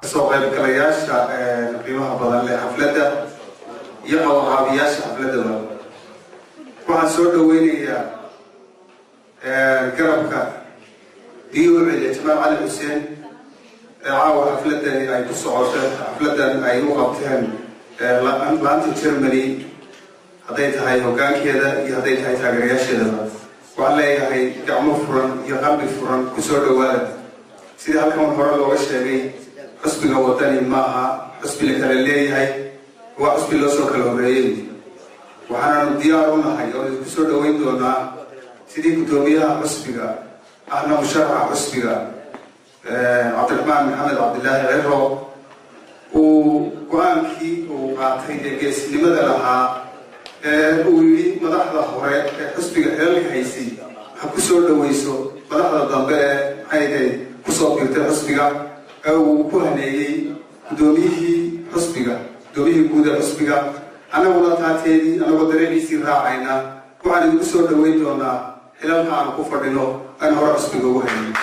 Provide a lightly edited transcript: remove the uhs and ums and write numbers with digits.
Kasoo qaybgalayaasha qiimaha badan leh xafladda iyo qabanqaabiyaasha xafladdaba, waxaan soo dhaweynayaa garabka DUCD Jamaal Cali Xuseen ee caawa xafladani ay ku socoto, xafladdan ay u qabteen laanta Germany, hadday tahay hoggaankeeda iyo hadday tahay taageerayaasheedaba. Waxaan leeyahay gacmo furan iyo qalbi furan kusoo dhawaada. Sidii halkan hore looga sheegay, xusbiga Wadani maaha xusbi la kala leeyahay, waa xusbi loo soo kala horeeyey. Waxaananu diyaar u nahay oo idinku soo dhaweyn doonaa sidii guddoomiyaha xusbiga ahna musharaxa xusbiga Cabdiraxmaan Maxamed Cabdilaahi Ciro uu go-aankii uu qaatay ee geesnimada lahaa ee uu yidhi madaxda hore ee xusbiga xilalka haysay ha ku soo dhaweyso madaxda dambe ee maxay kusoo biirtay xusbiga, ee uu ku haneeyey guddoomiyihii xusbiga, guddoomiyihii guud ee xusbiga. Annaguna taateedii annagoo dareeniisii raacayna, waxaan idinku soo dhaweyn doonaa xilalka aanu ku fadhino aan hore xusbiga ugu hayno.